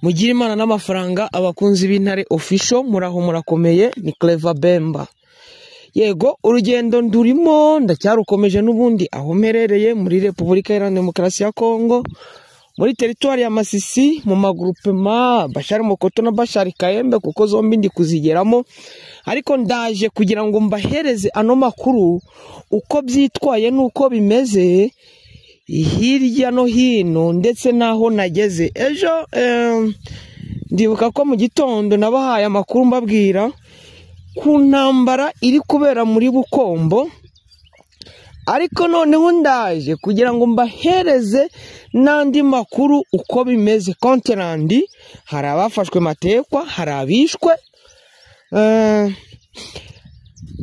Mugire Imana n'amafaranga abakunzi b'Intare Official, muraho murakomeye, ni Clever Bemba. Yego, urugendo ndurimo ndacyarukomeje n'ubundi aho mperereye muri Repubulika Iharanira Demokarasi ya Kongo, muri teritwari ya Masisi, mu magrupema Bashari Mokoto na Bashari Kayembe, kuko zombi ndi kuzigeramo. Ariko ndaje kugira ngo mbahereze ano makuru uko byitwaye n'uko bimeze hirya no hino, ndetse n'aho nageze ejo. Ndibuka ko mu gitondo nabahaye amakuru mbabwira ku ntambara iri kubera muri Bukombo, ariko noneho ndaje kugira ngo mbahereze n'andi makuru uko bimeze. Kontrandi hari abafashwe matekwa, hari abishwe,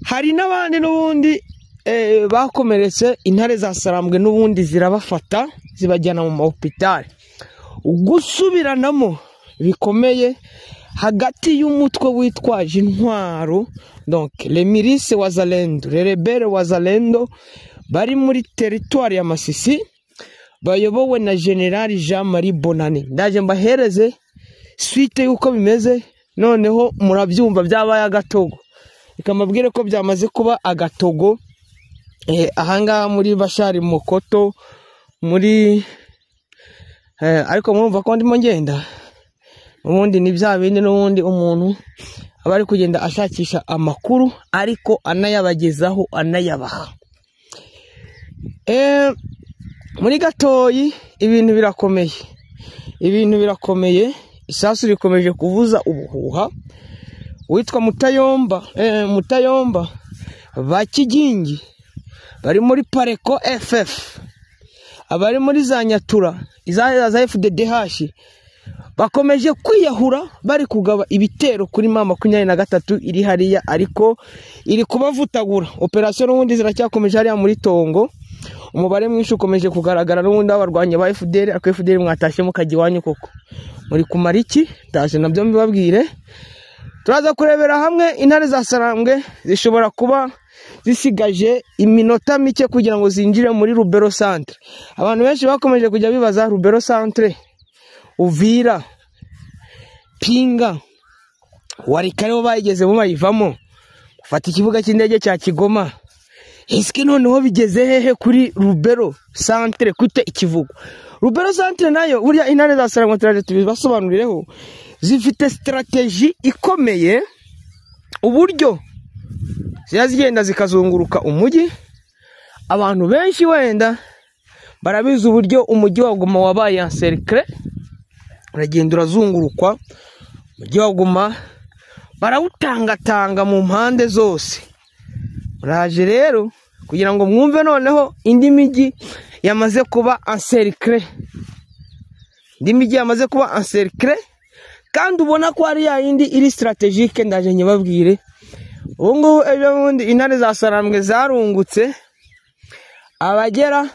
hari n'abandi n'ubundi bakomeretse. Intare za Sarambwe n'ubundi zirabafata zibajyana mu mahopitali. Gusubiranamo bikomeye hagati y'umutwe witwaje intwaro, donc les milices Wazalendo, les rebelles Wazalendo bari muri teritwari ya Masisi bayobowe na General Jean Marie Bonane. Ndaje mbahereze suite y'uko bimeze, noneho murabyumva byabaye agatogo. Reka mbabwire ko byamaze kuba agatogo ahangaha muri Bashari Mokoto muri ariko murumva ko ndimo ngenda ubundi ni bya bindi n'ubundi umuntu aba ari kugenda ashakisha amakuru ariko anayabagezaho anayabaha. Muri gatoyi ibintu birakomeye, ibintu birakomeye, isasu rikomeje kuvuza ubuhuha. Witwa Mutayomba, Mutayomba ba Kigingi bari muri Pareko FF, abari muri za Nyatura iza FDDH bakomeje kwiyahura bari kugaba ibitero kuri mama 23 iri hariya, ariko iri kubavutagura. Operation n'ubundi ziracyakomeje hariya muri Tongo, umubare mwinshi ukomeje kugaragara n'ubundi abarwanya ba FDL. Ariko FDL mwatashye mukajya iwanyu koko, muri kumara iki? Ndaje nabyo mbibabwire. Turaza kurebera hamwe intare za Sarambwe zishobora kuba zisigaje iminota mike kugira ngo zinjire muri Rubero Centre. Abantu benshi bakomeje kujya bibaza Rubero Centre, Uvira, Pinga, Warikare bo bayigezemo bayivamo, bafata ikibuga cy'indege cya Kigoma. Eske noneho bigeze hehe kuri Rubero Centre kute ikivugo? Rubero Centre nayo burya intare za Sarambwe turaje tubibasobanurireho, zifite strategy ikomeye, uburyo ziba zigenda zikazunguruka umujyi. Abantu benshi wenda barabizi uburyo umujyi wa Goma wabaye encerclé, uragenda urazungurukwa, umujyi wa Goma barawutangatanga mu mpande zose. Muraje rero kugira ngo mwumve noneho indi mijyi yamaze kuba encerclé, indi mijyi yamaze kuba encerclé kandi ubona ko ari ya yindi iri strategique. Ndaje nyibabwire. Ubu ngubu ejo bundi intare za Sarambwe zarungutse abagera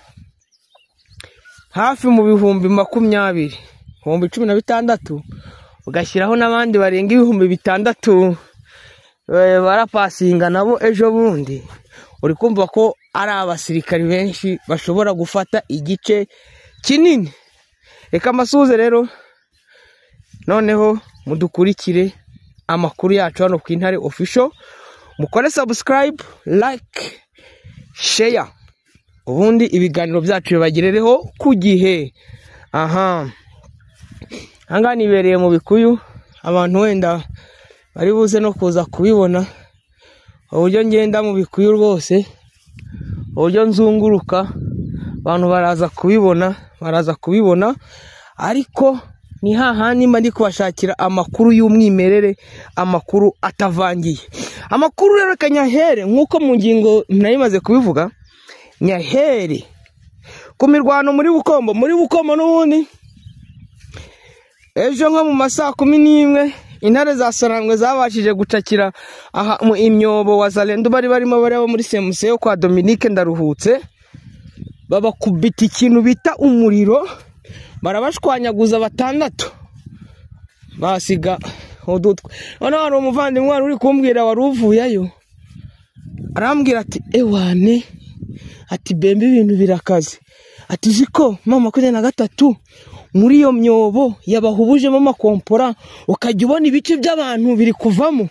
hafi mu 20,000, 16,000, ugashyiraho n'abandi barenga 6,000 barapasinga nabo ejo bundi. Uri kumva ko ari abasirikari benshi bashobora gufata igice kinini. Reka mbasuhuze rero, noneho mudukurikire amakuru yacu hano ku Intare Official, mukore subscribe, like, share, ubundi ibiganiro byacu bibagerereho ku gihe. Aha ahangaha nibereye mu bikuyu, abantu wenda bari buze no kuza kubibona uburyo ngenda mu bikuyu rwose, uburyo nzunguruka, abantu baraza kubibona, baraza kubibona. Ariko ni hahandi mba ndi kubashakira amakuru y'umwimerere, amakuru atavangiye. Amakuru rero reka nyahere nk'uko mu ngingo nayimaze kubivuga, nyahere ku mirwano muri Bukombo. Muri Bukombo n'ubundi ejo nko mu masaha 11 intare za Sarambwe zabashije gucakira aha mu imyobo Wazalendo bari barimo, bari abo muri CMC yo kwa Dominique Ndaruhutse, babakubita ikintu bita umuriro, barabashwanyaguza 6 basiga udutwe. Noneho hari umuvandimwe wari uri kumbwira wari uvuyeyo, arambwira ati ewane, ati Bembe ibintu birakaze, ati ziko mama 23 muri iyo myobo yabahubujemo amakompora, ukajya ubona ibice by'abantu biri kuvamo.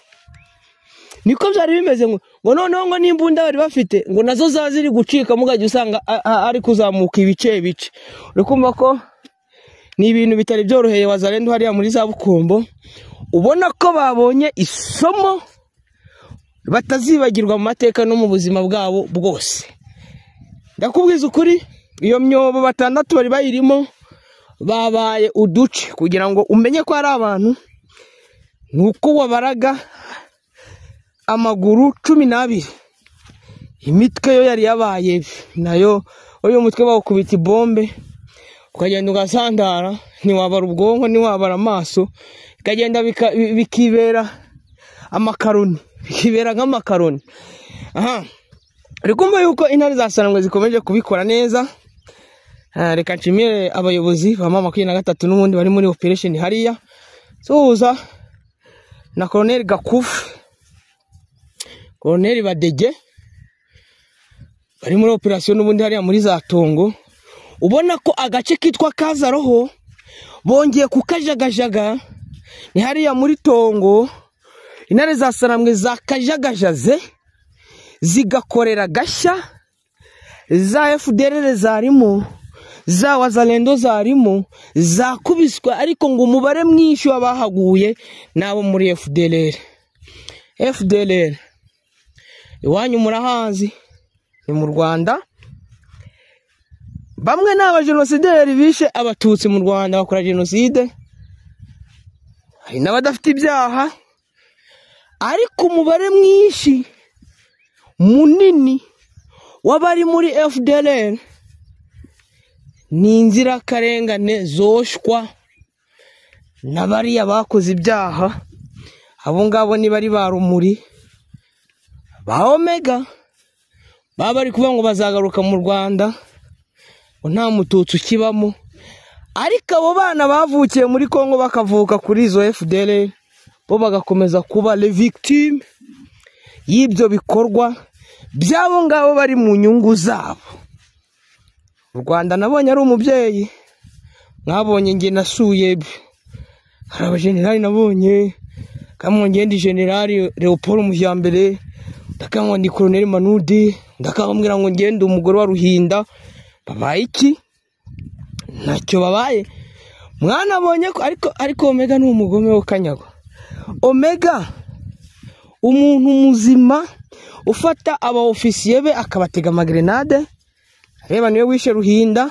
Niko byari bimeze ngo noneho ngo n'imbunda bari bafite ngo nazo za ziri gucika, mugajya usanga ari kuzamuka ibice bice. Uri kumva ko ni ibintu bitari byoroheye Wazalendo hariya muri za Bukombo. Ubona ko babonye isomo batazibagirwa mu mateka no mu buzima bwabo bwose. Ndakubwiza ukuri, iyo myobo batandatu bari bayirimo babaye uduce. Kugira ngo umenye ko ari abantu nuko wabaraga amaguru 12, imitwe yo yari yabaye nayo, uyu mutwe bawukubita ibombe ukagenda ugasandara, ntiwabara ubwonko ntiwabara amaso, bikagenda bikibera amakaroni, bikibera nk'amakaroni. Aha uri kumva yuko intare za Sarangwe zikomeje kubikora neza. Reka nshimire abayobozi ba mama 23 n'ubundi bari muri operation hariya, suhuza na Colonel Gakufu, Colonel Badege bari muri operation n'ubundi hariya muri za Tongo. Ubona ko agace kitwa Kazaroho bongeye kukajagajaga, ni hariya muri Tongo. Intare za Sarambwe zakajagajaze zigakorera gashya, za FDLR zarimo, za Wazalendo zarimo, zakubiswa, ariko ngo umubare mwinshi w'abahaguye nabo muri FDLR. FDLR iwanyu murahazi, ni mu Rwanda. Bamwe ni abajenosideri bishe abatutsi mu Rwanda bakora jenoside, hari n'abadafite ibyaha, ariko umubare mwinshi munini w'abari muri FDLR ni inzirakarengane zoshwa n'abariya bakoze ibyaha. Abo ngabo ni bari ba Rumuri ba Omega, baba bari kuvuga ngo bazagaruka mu Rwanda ngo nta mututsi ukibamo, ariko abo bana bavukiye muri Kongo bakavuka kuri izo FDLR bo bagakomeza kuba les victimes y'ibyo bikorwa by'abo ngabo bari mu nyungu zabo. U Rwanda nabonye ari umubyeyi, mwabonye nge nasuye, hari abajenerali nabonye, kamwe ngende generali Leopold Mujyambere, ndakamwe ndi Colonel Manudi, ndakabambwira ngo ngende umugore wa Ruhinda. Babaye iki? Ntacyo babaye. Mwana abonye ko ariko Omega ni umugome wo kanyagwa. Omega umuntu muzima ufata aba ofisiye be akabatega amagrenade, reba niwe wishe Ruhinda,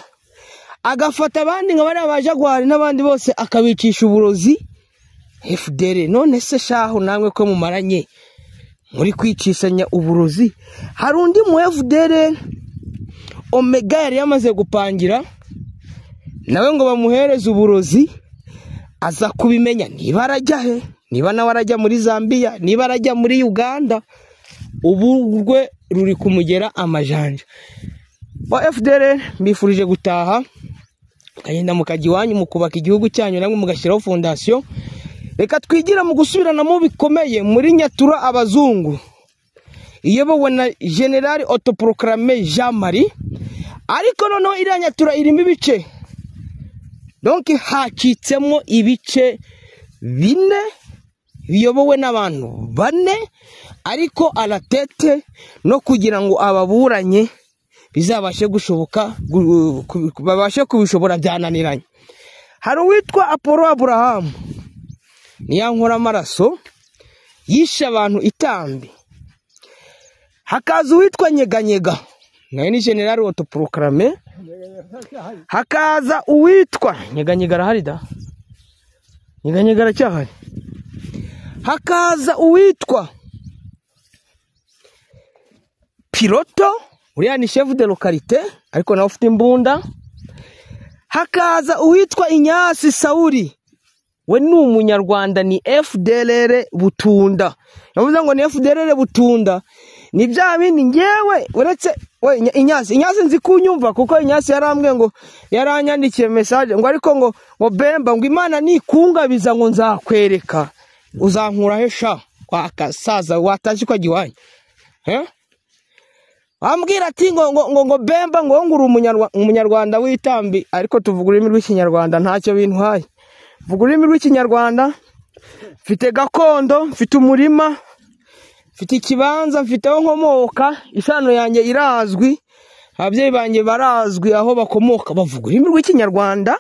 agafata abandi nka bari abajagwari n'abandi bose akabicisha uburozi FDL. None se shaho namwe ko mumaranye muri kwicishanya uburozi? Hari undi mu FDL Omega yari yamaze gupangira nawe ngo bamuhereze uburozi, aza kubimenya niba arajya he, niba nawe arajya muri Zambia, niba arajya muri Uganda, ubu rwe ruri kumugera amajanja. Wa FDL mbifurije gutaha mukagenda mukajya iwanyu mukubaka igihugu cyanyu namwe mugashyiraho fondasiyo. Reka twigira mu gusubiranamo bikomeye muri Nyatura abazungu iyobowe na General Autoproclamé Jean Marie, ariko noneho iriya Nyatura irimo ibice, donc hacitsemo ibice 4 biyobowe n'abantu 4, ariko alatete no kugira ngo ababuranye bizabashe gushoboka, babashe kubishobora byananiranye. Hari uwitwa Apollo Abraham, niyankora amaraso yishe abantu itambi. Hakaza uwitwa Nyeganyega, nawe ni General Autoproclamé. Hakaza uwitwa Nyeganyega, arahari da, Nyeganyega aracyahari. Hakaza uwitwa Piloto, uriya ni chef de localité ariko nawe ufite imbunda. Hakaza uwitwa Inyasi Sauri, we ni umunyarwanda, ni FDLR Butunda. Yavuze ngo ni FDLR Butunda, ni bya bindi ngewe uretse we Inyasi nzi kunyumva, kuko Inyasi yarambwiye ngo yaranyandikiye message ngo ariko ngo Bemba ngo Imana nikungabiza ngo nzakwereka uzankura he sha kwa kasaza watashye kwa giwanyu. Ambwira ati ngo ngo ngo, ngo Bemba ngo ngura umunyarwanda w'itambi, ariko tuvuga ururimi rw'ikinyarwanda ntacyo bintwaye. Vuga ururimi rw'ikinyarwanda, mfite gakondo, mfite umurima, mfite ikibanza, mfite aho nkomoka, isano yanjye irazwi, ababyeyi banjye barazwi aho bakomoka, bavuga ururimi rw'ikinyarwanda.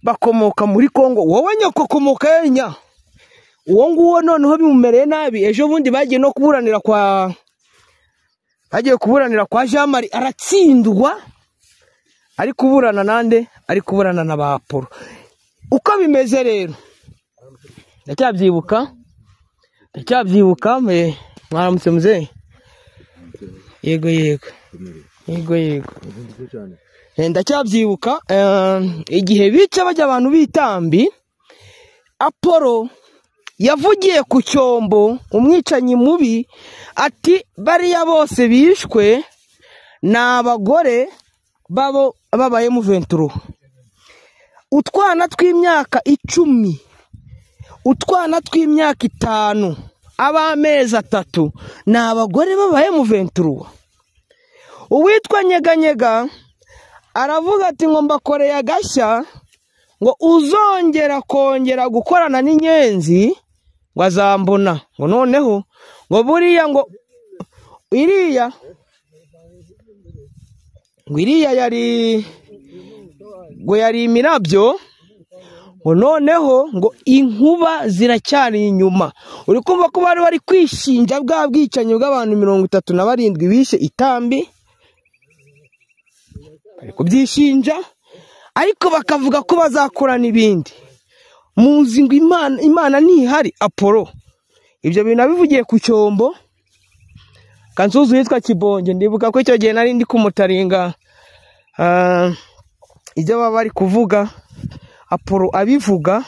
Bakomoka muri Kongo, wowe nyoko komoka yenya. Uwo nguwo noneho bimumereye nabi, ejo bundi bagiye no kuburanira kwa Jean Marie aratsindwa, ari kuburana nande, ari kuburana na ba Apollo. Uko bimeze rero ndacyabyibuka mwaramutse muzehe. Yego yego yego yego, ndacyabyibuka igihe bica bajya abantu bitambi, Apollo yavugiye ku cyombo, umwicanyi mubi, ati bariya bose bishwe ni abagore babo babaye mu 23, utwana tw'imyaka 10, utwana tw'imyaka 5, ab'amezi 3 ni abagore babaye mu 23. Uwitwa Nyeganyega aravuga ati ngo mbakoreye agashya, ngo uzongera kongera gukorana n'inyenzi ngo azambona, ngo noneho ngo buriya ngo iriya ngo iriya yari ngo yari imirabyo, ngo noneho ngo inkuba ziracyari inyuma. Uri kumva ko bari bari kwishinja bwa bwicanyi bw'abantu 37 bishe itambi, bari kubyishinja, ariko bakavuga ko bazakora n'ibindi. Muzi ngo Imana ntihari. Apollo ibyo bintu abivugiye ku cyombo. Kansuzu yitwa Kibonge, ndibuka ko icyo gihe nari ndi kumutaringa ibyo baba bari kuvuga, Apollo abivuga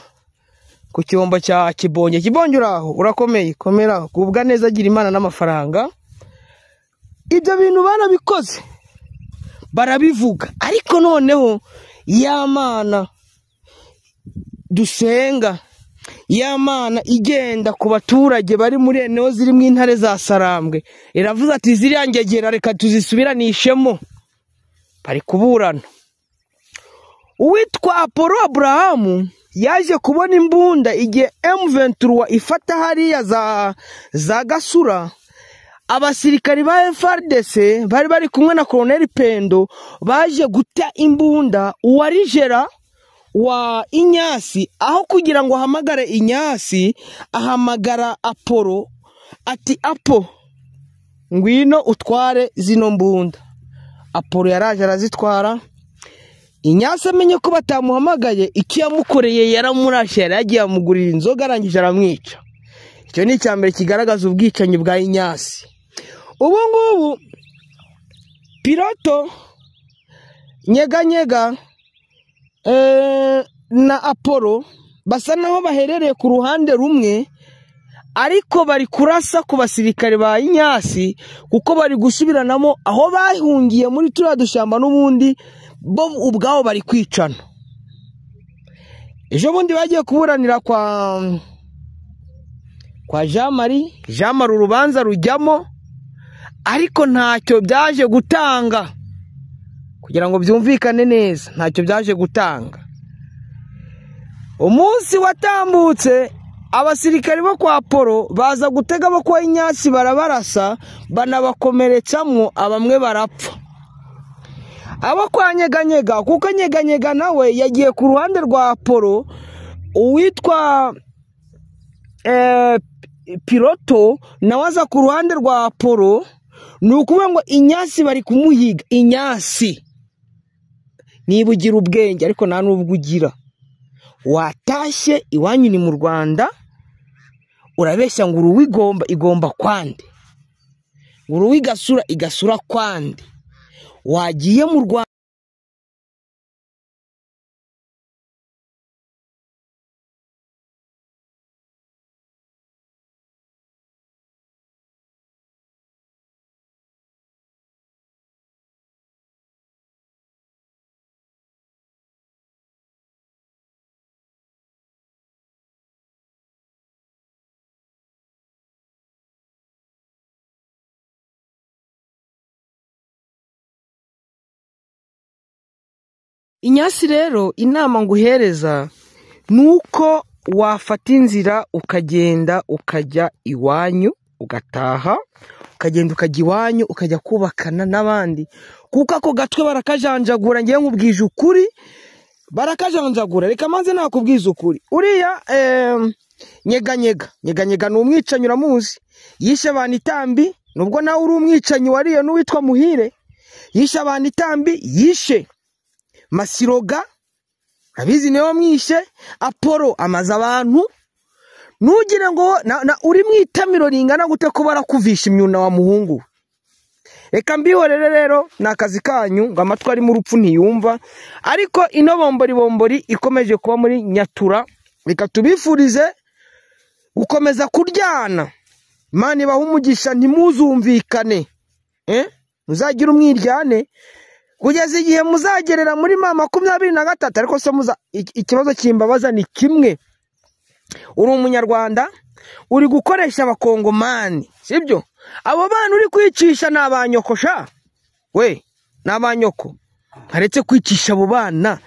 ku cyombo cya Kibonge. Kibonge uraho urakomeye, komera, kubwa neza, agira Imana n'amafaranga. Ibyo bintu barabikoze barabivuga, ariko noneho ya Mana dusenga, ya Mana igenda ku baturage bari muri eneo ziri mu intare za Sarambwe, iravuze ati ziriya ngegera reka tuzisubiranishemo. Bari kuburana. Uwitwa Apollo Abrahamu yaje kubona imbunda igihe M23 ifata hariya za Gasura. Abasirikari ba FARDC bari bari kumwe na Colonel Pendo baje guta imbunda uwarijera wa Inyasi. Aho kugira ngo ahamagare Inyasi, ahamagara Apollo ati Apo ngwino utware zino mbunda. Apollo yaraje arazitwara. Inyasi amenye ko batamuhamagaye, icyo yamukoreye yaramurashe, yaragiye amugurira inzoga arangije aramwica. Icyo ni icyambere kigaragaza ubwicanyi bwa Inyasi. Ubu ngubu piloto Nyeganyega na Apollo basa naho baherereye ku ruhande rumwe, ariko bari kurasa ku basirikare ba Inyasi kuko bari gusubiranamo aho bahungiye muri turiya dushyamba, n'ubundi bo ubwabo bari kwicana. Ejo bundi bagiye kuburanira kwa Jean Marie, Jean Marie urubanza rujyamo, ariko ntacyo byaje gutanga. Kugira ngo byumvikane neza, ntacyo byaje gutanga. Umunsi watambutse abasirikari bo kwa Apollo baza gutega bo kwa Inyasi barabarasa, banabakomeretsamo, abamwe barapfa. Abo kwa Nyeganyega, kuko Nyeganyega nawe yagiye ku ruhande rwa Apollo, uwitwa Piloto nawe aza ku ruhande rwa Apollo. Ni ukuvuga ngo Inyasi bari kumuhiga. Inyasi niba ugira ubwenge, ariko nta nubwo ugira, watashye iwanyu ni mu Rwanda, urabeshya ngo uruwigomba igomba kwande, ngo uruwigasura igasura kwande, wagiye mu Rwanda. Inyasi rero inama nguhereza ni uko wafata inzira ukagenda ukajya iwanyu, ugataha, ukagenda ukajya iwanyu, ukajya kubakana n'abandi, kuko ako gatwe barakajanjagura. Ngewe nkubwije ukuri, barakajanjagura. Reka maze nakubwiza ukuri, uriya Nyeganyega, Nyeganyega ni umwicanyi, uramuzi, yishe abantu itambi, nubwo nawe uri umwicanyi wariye n'uwitwa Muhire, yishe abantu itambi, yishe Masiroga, urabizi niwe wamwishe, Apollo amaze abantu. Ntugire ngo uri mu itamiro ringana gute ko barakuvisha imyuna wa muhungu. Reka mbihorere rero, ni akazi kanyu, ngo amatwi ari mu rupfu ntiyumva. Ariko ino bombori bombori ikomeje kuba muri Nyatura, reka tubifurize gukomeza kuryana. Imana ibahe umugisha, ntimuzumvikane, muzagire umwiryane kugeza igihe muzagerera muri M23. Ariko se ikibazo kimbabaza ni kimwe, uri umunyarwanda uri gukoresha abakongomani, sibyo? Abo bana uri kwicisha ni abanyoko sha, we ni abanyoko. Ntaretse kwicisha abo bana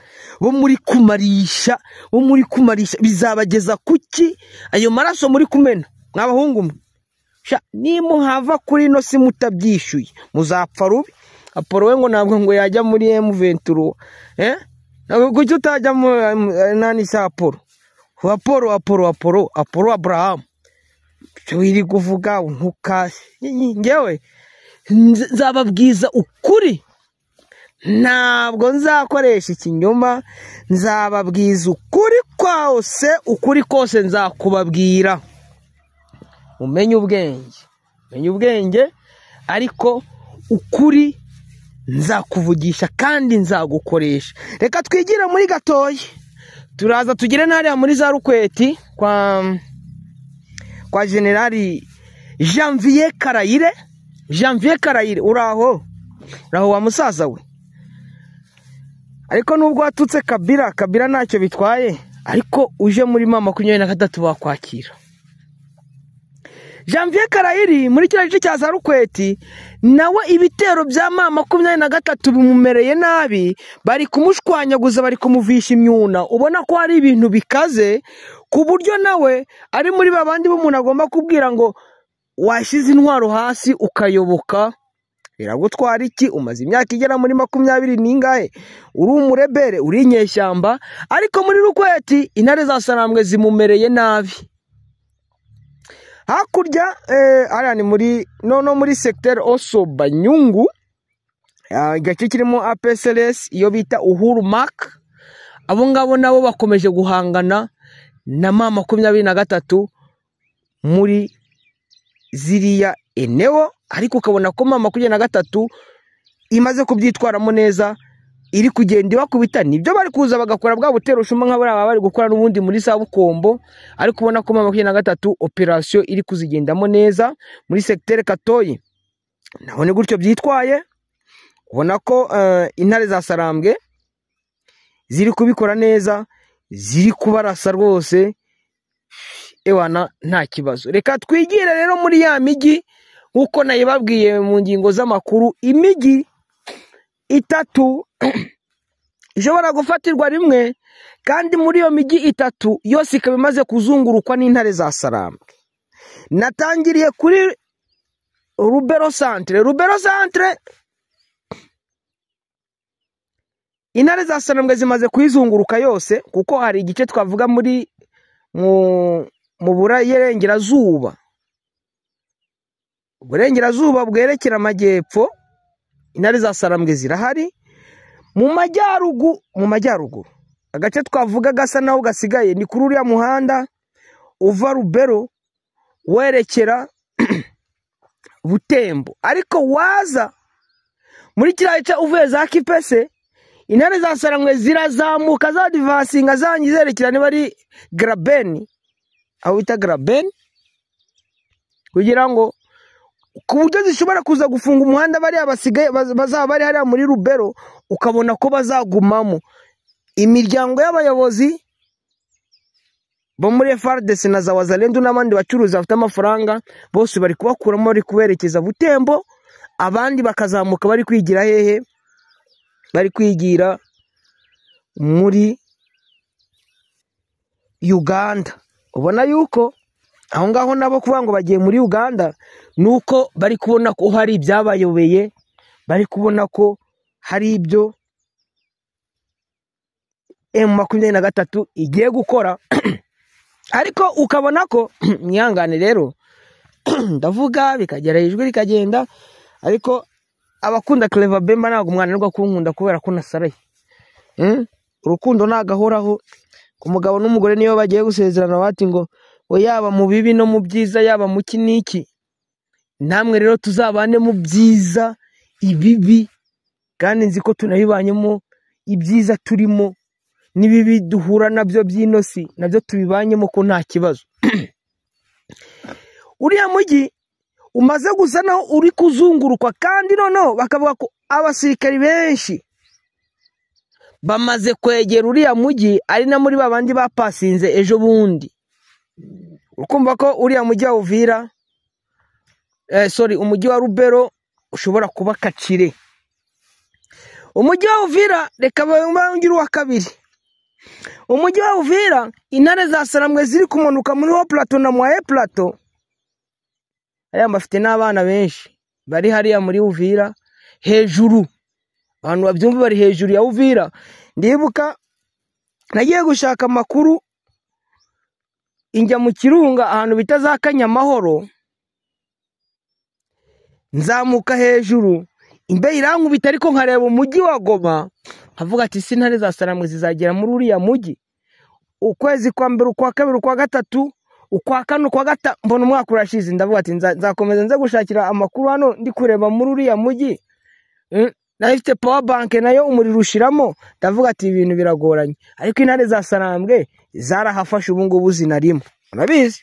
bo muri kumarisha, bo muri kumarisha, bizabageza kuki ayo maraso muri kumena mw'abahungu mwe? Sha, nimuhava kuri ino si mutabyishyuye muzapfa rubi. Apollo we ngo ntabwo ngo yajya muri M23, kuki utajya mu nani se Apollo? Apollo, Apollo, Apollo, Apollo Abraham, wiri kuvuga ntuka. Ngewe nzababwiza ukuri, ntabwo nzakoresha ikinyoma, nzababwiza ukuri kwose, ukuri kose nzakubabwira. Mumenye ubwenge, mumenye ubwenge, ariko ukuri nzakuvugisha kandi nzagukoresha. Reka twigire muri gatoya, turaza tugire n'hariya muri za Rukweti kwa Generali Janvier Karayire. Janvier Karayire, uraho, uraho wa musaza we. Ariko nubwo watutse Kabila, Kabila ntacyo bitwaye, ariko uje muri M23 bakwakira. Janvier Karayiri muri kiriya gice cya za Rukweti, nawe ibitero bya M23 bimumereye nabi, bari kumushwanyaguza, bari kumuvisha imyuna, ubona ko hari ibintu bikaze, ku buryo nawe ari muri babandi b'umuntu agomba kubwira ngo washyize intwaro hasi ukayoboka, biragutwara iki? Umaze imyaka igera muri 20 n'ingahe uri umurebere, uri inyeshyamba. Ariko muri Rukweti intare za Sarambwe zimumereye nabi. Hakurya hariya ni muri no muri secteur Oso Banyungu, agace kirimo APSLS iyo bita Uhuru Mark, abo ngabo nabo bakomeje guhangana na M23 muri ziriya eneo. Ariko ukabona ko M23 imaze kubyitwaramo neza, iri kugenda ibakubita. Nibyo bari kuza bagakora bwa butero shuma nka bariya bari gukora n'ubundi muri za Bukombo, ariko ubona ko M23 operation iri kuzigendamo neza muri secteur Katoyi. Naho ni gutyo byitwaye, ubona ko intare za Sarambwe ziri kubikora neza, ziri kubarasa rwose, ewana nta kibazo. Reka twigire rero muri ya migi nkuko nayibabwiye mu ngingo z'amakuru, imigi itatu ishobora gufatirwa rimwe, kandi muri iyo migi itatu yose ikaba imaze kuzungurukwa n'intare za Sarambwe. Natangiriye kuri Rubero Centre. Rubero Centre intare za Sarambwe zimaze kuyizunguruka yose, kuko hari igice twavuga muri mu burengerazuba, uburengerazuba bwerekera amajyepfo, intare za Sarambwe zirahari. Mu majyaruguru agace twavuga gasa naho gasigaye ni kuri uriya muhanda uva Rubero werekera Butembo, ariko waza muri kiriya gice uvuye za Kipese, intare za Sarambwe zirazamuka za divasinga zanyi zerekera niba ari Grabeni, aho bita Grabeni, kugira ngo ku buryo zishobora kuza gufunga umuhanda bariya basigaye bazaba bari hariya muri Rubero, ukabona ko bazagumamo imiryango y'abayobozi bo muri FARDC na za Wazalendo n'abandi bacuruzi bafite amafaranga, bose bari kubakuramo bari kuberekeza Butembo, abandi bakazamuka bari kwigira hehe, bari kwigira muri Uganda. Ubona yuko aho ngaho nabo kuvuga ngo bagiye muri Uganda nuko bari kubona ko hari ibyabayobeye, bari kubona ko hari ibyo M23 igiye gukora. Ariko ukabona ko mwihangane rero, ndavuga bikagera ijwi rikagenda, ariko abakunda Clever Bemba ntabwo mwananirwa kunkunda kubera ko nasaraye. Urukundo nagahoraho ku mugabo n'umugore, niyo bagiye gusezerana bati ngo yaba mu bibi no mu byiza, yaba mu ki n'iki, namwe rero tuzabane mu byiza ibibi, kandi nzi ko tunabibanyemo ibyiza turimo n'ibibi duhura nabyo by'inosi nabyo tubibanyemo ko nta kibazo. Uriya mujyi umaze gusa naho uri kuzungurukwa, kandi noneho bakavuga ko abasirikari benshi bamaze kwegera uriya mujyi, ari na muri babandi bapasinze ejo bundi. Ukumva ko uriya mujyi wa Uvira, umujyi wa Rubero ushobora kuba kacire. Umujyi wa Uvira reka bangire uwa kabiri. Umujyi wa Uvira intare za Saramwe ziri kumanuka muri ho plateau na moyen plateau. Aya bafite n'abana benshi bari hariya muri Uvira hejuru, abantu babyumva bari hejuru ya Uvira. Ndibuka nagiye gushaka amakuru injya mu Kirunga ahantu bita za Kanyamahoro, nzamuka hejuru imbe irankubita, ariko nkareba umujyi wa Goma nkavuga ati si intare za Saramwe zizagera muri uriya mujyi. Ukwezi kwa mbere, ukwa kabiri, ukwa gatatu, ukwa kane, ukwa gatanu, mbona umwaka urashize. Ndavuga ati nzakomeza nze gushakira amakuru hano ndi kureba muri uriya mujyi. Nayo ifite power bank nayo umuriro ushiramo. Ndavuga ati ibintu biragoranye, ariko intare za Sarambwe zarahafashe ubu ngubu zinarimo, urabizi.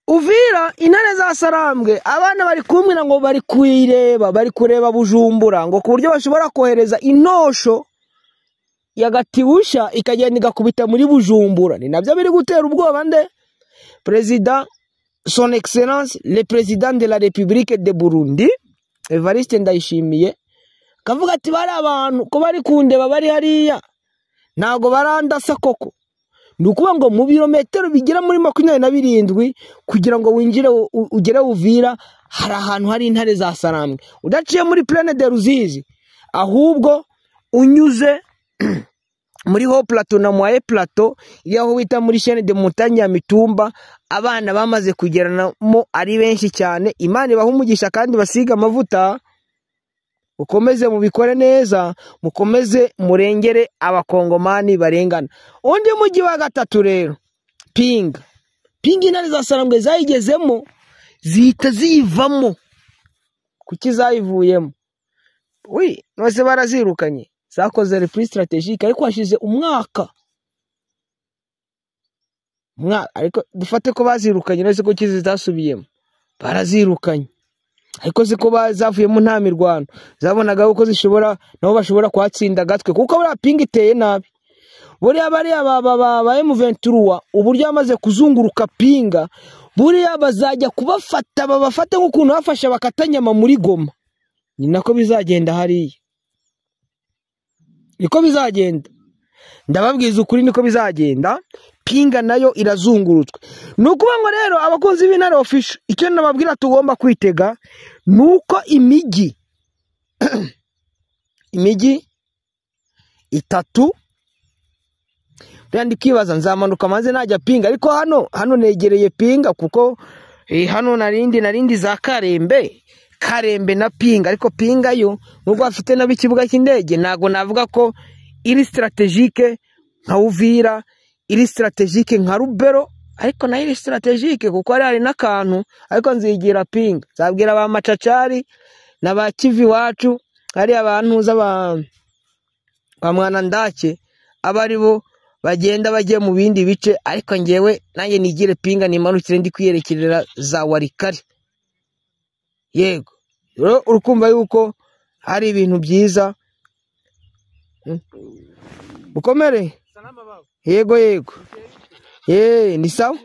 Uvira intare za Sarambwe abana bari kumwe ngo bari kuyireba, bari kureba Bujumbura ngo ku buryo bashobora kohereza intosho ya Gatiusha ikagenda igakubita muri Bujumbura. Ni nabyo biri gutera ubwoba nde President Son Excellence le Président de la République de Burundi Evariste Ndayishimiye, kavuga ati bari abantu ko bari kundeba bari hariya ntago barandasa koko. Ni ukuvuga ngo mu birometero bigera muri 27 kugira ngo winjire ugere Uvira hari ahantu hari intare za Sarambwe, udaciye muri Plaine de Ruzizi ahubwo unyuze muri ho plateau na moyen plateau yaho bita muri chaîne de montagne ya Mitumba. Abana bamaze kugeranamo ari benshi cyane. Imana ibaha umugisha kandi basiga amavuta, mukomeze mubikore neza, mukomeze murengere abakongomani barengana. Undi mujyi wa gatatu rero Pinga. Pinga intare za Sarambwe zayigezemo zihita ziyivamo. Kuki zayivuyemo? Wi nose barazirukanye, zakoze repli stratégique, ariko hashize umwaka ariko dufate ko bazirukanye, nose ko zidasubiyemo, barazirukanye ariko ziko bazavuyemo nta mirwano, zabonaga uko zishobora nabo bashobora kwatsinda gatwe, kuko buriya Pinga iteye nabi. Buriya bariya ba M23 uburyo bamaze kuzunguruka Pinga, buriya bazajya kubafata babafate nk'ukuntu bafasha bakatanyama muri Goma. Ni nako bizagenda hariya, niko bizagenda, ndababwiza ukuri niko bizagenda. Pinga nayo irazungurutswe. Nukuba ngo rero abakunzi b'Intare Official, icyo nababwira tugomba kwitega nuko imijyi imijyi itatu, ndi kwibaza nzamanuka maze najya Pinga, ariko hano negereye Pinga kuko hano narindi za Karembe na Pinga, ariko Pinga yo nubwo afite nabi ikibuga cy'indege ntago navuga ko iri stratégique nka Uvira, iri stratégique nka Rubero, ariko nayo iri stratégique kuko hari n'akantu. Ariko nzigira Pinga, nzabwira ba Macacari na ba Kivi wacu hari abantu z'aba ba Mwana Ndake abari bo bagenda bagiye mu bindi bice, ariko ngewe nanjye nigire Pinga nimanukire ndi kwiyerekerera za Warikari. Yego rero urukumva yuko hari ibintu byiza. Mukomere. Yego yego. Ni sawa.